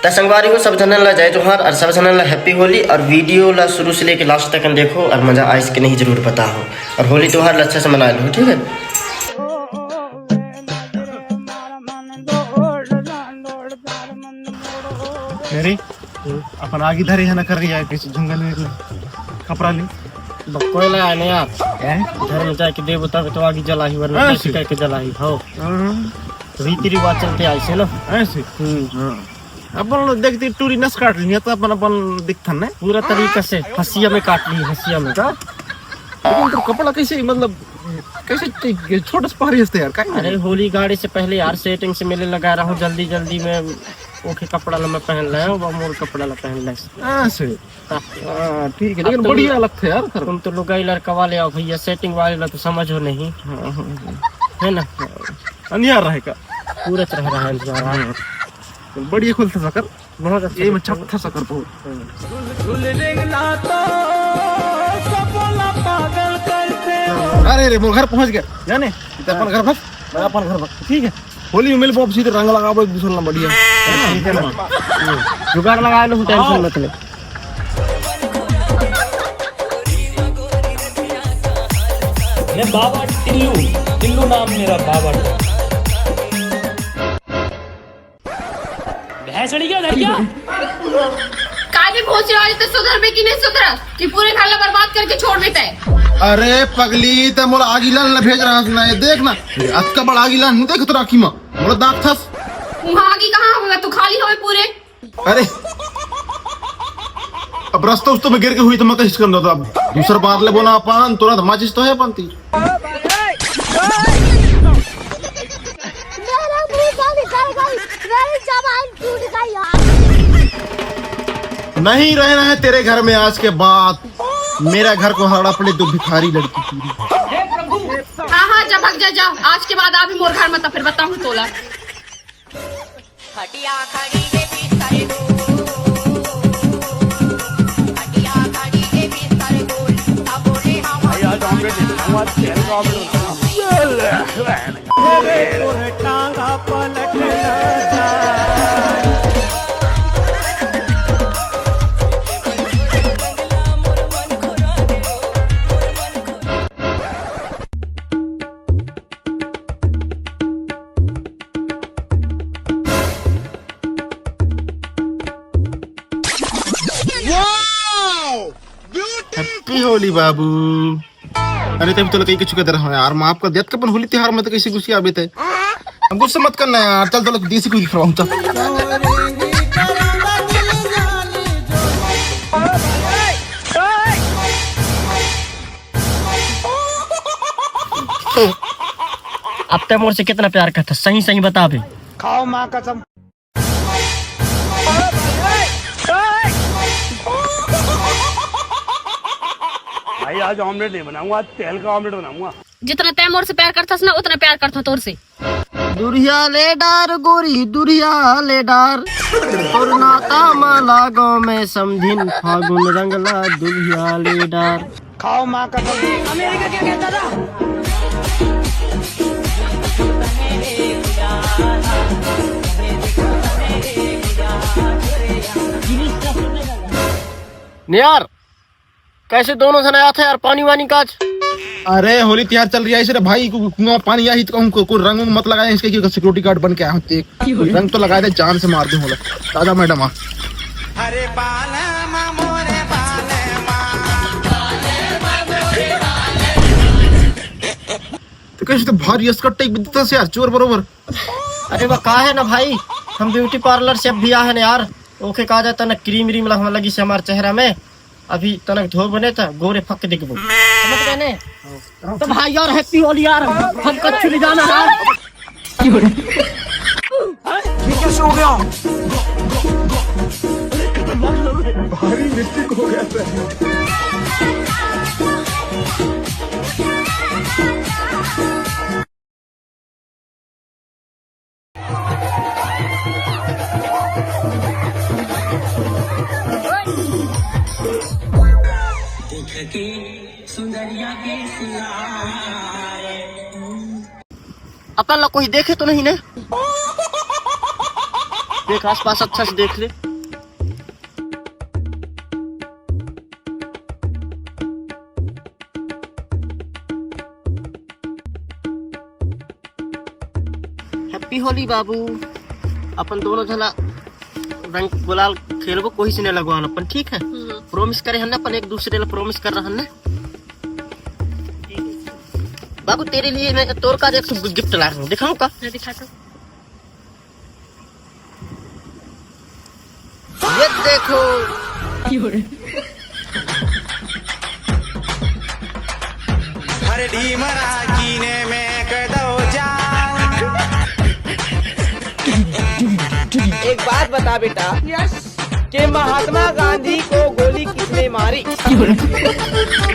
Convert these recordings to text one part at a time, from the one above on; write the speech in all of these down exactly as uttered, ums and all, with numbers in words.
त संगवारी हो, सब झन ला जय जोहार और सब झन ला हैप्पी होली। और वीडियो ला शुरू से लेके लास्ट तक देखो और मजा आइस कि नहीं जरूर बताओ। और होली त्योहार ला अच्छा से मना लो, ठीक है? अरे, अपन आगी धरे है ना, कर रही है किसी जंगल में खपरा नहीं। बक्कोए ला आने यार। हैं? घर में जाके देबो तब तो आगी जलाही, वरना हाँ, कैसे करके जलाही? हो। हाँ। रीति रिवाज चलते आइसे ना। ऐसे? हम्म। हाँ। अपन देखते टूरी नस काट ली, तो अपन, अपन दिखथन ने। पूरा तरीका से हंसिया में काट ली, हंसिया में। का? लेकिन तो कपड़ा कैसे, मतलब, कैसे टे-, छोटे से पहरी हंसते यार, का? अरे, होली गाड़ी से पहले यार सेटिंग से मेले लगा रहा हूँ, जल्दी जल्दी में ओके कपड़ा ला मैं पहन लाया हूँ, वो मोर कपड़ा ला पहन ले। हाँ, से। हाँ। हाँ, ठीक है, अब लेकिन तुम बढ़िया लगता है यार, खर। तुम तो लुगाई लड़का वाले आओ भैया, सेटिंग वाले ला तो समझो नहीं। हाँ, हाँ, हाँ। है ना? हाँ। अनियार रहे का? पूरा तरह रहा है अनियार। हाँ। बढ़िया खुलता सकर। बहुत अच्छा ये में लगता है। चपटा सकर बहुत। हाँ। अरे रे, मोर घर पहुंच गया। जाने, इधर अपन घर बस, मैं अपन घर बस। ठीक है। होली में मिलबो, अब सीधे रंग लगाबो एक दूसरे ला बढ़िया। ठीक है ना? जुगाड़ लगा लो, टेंशन मत ले। मैं बाबा टिल्लू, टिल्लू नाम मेरा बाबा। भैंसड़ी क्या उधर क्या? काली भोसड़ी वाली तो सुधर भी कि नहीं सुधरा कि पूरे घर ला बर्बाद करके छोड़ देता है। अरे पगली, ते मोला आगी लान ला भेज रहा है ना, ये देख ना, ये अतका बड़ा आगी लान नहीं देखत राखी मा, मोला दाग थस। वहाँ आगी कहाँ होगा, तू खाली होवे पूरे। अरे, अब रास्ता उस तो में गिर के हुई तो मैं कहीं कर दो, अब दूसरा बार ले बोना अपन, तुरंत माचिस तो है अपन ती। मेरा मुंह से निकल गई, मेरी जबान टूट गई यार। नहीं रहना है तेरे घर में आज के बाद। मेरा घर को हड़प ले तू भिखारी लड़की की। हाँ हाँ, जा भग जा, जा। आज के बाद आ भी मोर घर मत, फिर बताऊँ तोला। खटिया खड़ी के बिस्तर दो। खटिया खड़ी के बिस्तर दो। अब बोले हम भाई, आज omelette नहीं बनाऊंगा, आज तेल का omelette बनाऊंगा। टांगा पलट ना जाए। Happy होली बाबू। अरे तभी तो कहीं कुछ कहते रहो यार, माफ कर दिया। अपन होली त्योहार में तो कैसे गुस्से आबे थे। हम गुस्सा मत करना यार, चल तो देसी कोई दिखवाऊं, चल। अब ते मोर से कितना प्यार करता, सही सही बता बे। खाओ माँ कसम। भाई, आज omelette नहीं बनाऊंगा, आज तेल का omelette बनाऊंगा। जितना तै मोर से प्यार करथस ना, उतना प्यार करथों तोर से। दुरिहा ले डार गोरी, दुरिहा ले डार, तोर नाता मा लागों मैं समधिन, फागुन रंग ला दुरिहा ले डार। खाओ माँ कसम। अमेरिका क्या कहता था? ने यार, कैसे दोनों झन आया था यार, पानी वानी काज? अरे होली त्योहार चल रहा है, इसरे भाई को कुआं पानी आई तो कहूँ को, कोई रंग उंग मत लगाए, इसके क्यों security guard बन के आया हूँ, देख। कोई रंग तो लगा दे, जान से मार दे होला। दादा मैडम आ। अरे बालमा मोरे बालमा। तो कैसे तो भारी escort टाइप दिखता से यार, चोर बरोबर। अरे वो का है ना भाई, हम beauty parlour से अभी आ है ना यार, ओके कहा जाता ना, क्रीम व्रीम लगवा लगी से हमारे चेहरा में, अभी तनक धो बने था, गोरे फक दिखबो। समझ गए ने? तो भाई यार, happy होली यार, हम कच्छु नहीं जाना यार। ये कैसे हो गया? भारी mistake हो गया सर। अपन ला कोई देखे तो नहीं ने? देख, आसपास अच्छा से देख ले। Happy Holi बाबू। अपन दोनों झला रंग गुलाल खेलबो, कोई से नहीं लगवान अपन, ठीक है? हम्म। Promise करे हन ना अपन, एक दूसरे ला promise कर रहा हन ना। बाबू, तेरे लिए मैं, तोर का एक ठो gift लाया हूँ, दिखाऊं का? मैं दिखा तो। ये देखो। अरे ढीमरा कीने में कदो जान। एक बात बता बेटा, यस। कि महात्मा गांधी को गोली किसने मारी?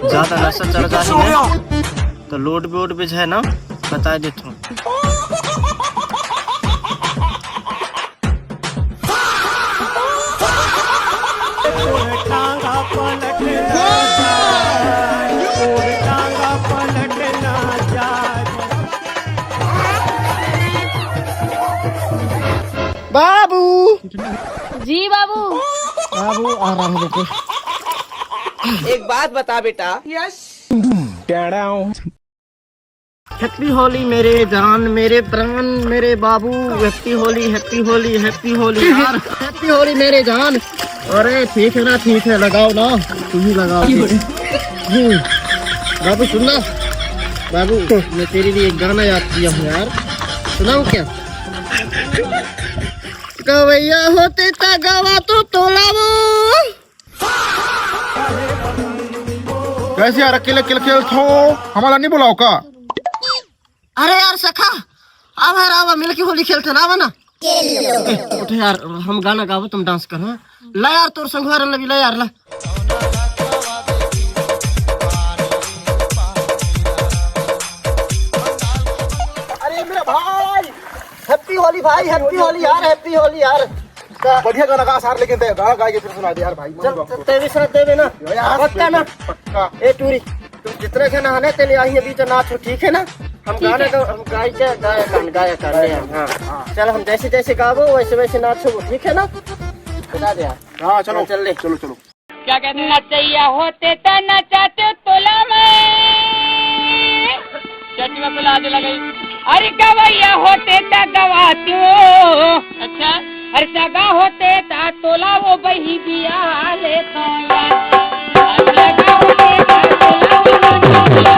ज्यादा नशा चढ़ जाही ना, तो लोड बोड भी है ना, बता देता हूँ। बाबू। जी बाबू। बाबू, आ रहा हूँ, रुको। एक बात बता बेटा। यस। Happy Holi मेरे जान, मेरे प्राण, मेरे बाबू। Happy Holi, Happy Holi, Happy Holi यार। Happy Holi मेरे जान। अरे ठीक है ना, ठीक है, लगाओ ना, तुम ही लगाओ। हम्म। बाबू सुन ना, बाबू, मैं तेरे लिए एक गाना याद किया हूँ यार, सुनाऊँ क्या? गवैया होते त गवा तो तोलावो। कैसे यार, अकेले अकेले खेलत हो, हमला नहीं बुलाओ का? अरे यार सखा, आवा यार, आवा, मिलके होली खेलते ना, आवा ना। ए, उठ यार, हम गाना गाबो, तुम dance करो, हाँ? ला यार, तोर संगवार लगी, ला यार, ला। अरे मेरा भाई, Happy Holi भाई, Happy Holi यार, Happy Holi यार। बढ़िया गाना गा सार, लेकिन ते गाना गा के फिर सुना दे यार भाई, मन चल, बाप ते, ते भी साथ देवे ना। यार, पक्का ना? पक्का। ए टूरी, तुम जितने जन आने तेरे आई अभी तो नाचो, ठीक है ना? हम ठीक गाने है। तो हम गाय के, गायक हन, गायक हन, गायक हाँ। हन। हाँ। चल, हम जैसे जैसे गाबो वैसे वैसे नाचो, ठीक है ना? बता दे यार। हाँ, चलो। हाँ, चल ले। चलो, चलो। क्या कहते हैं? नचैया होते त नचाते तोला में। चटवा को लाज लगई। अरे गवैया होते त गवातियो। अच्छा। अरे सगा होते त तोला वो बही बिया ले तो यार। अरे सगा होते त तोला वो बही बिया।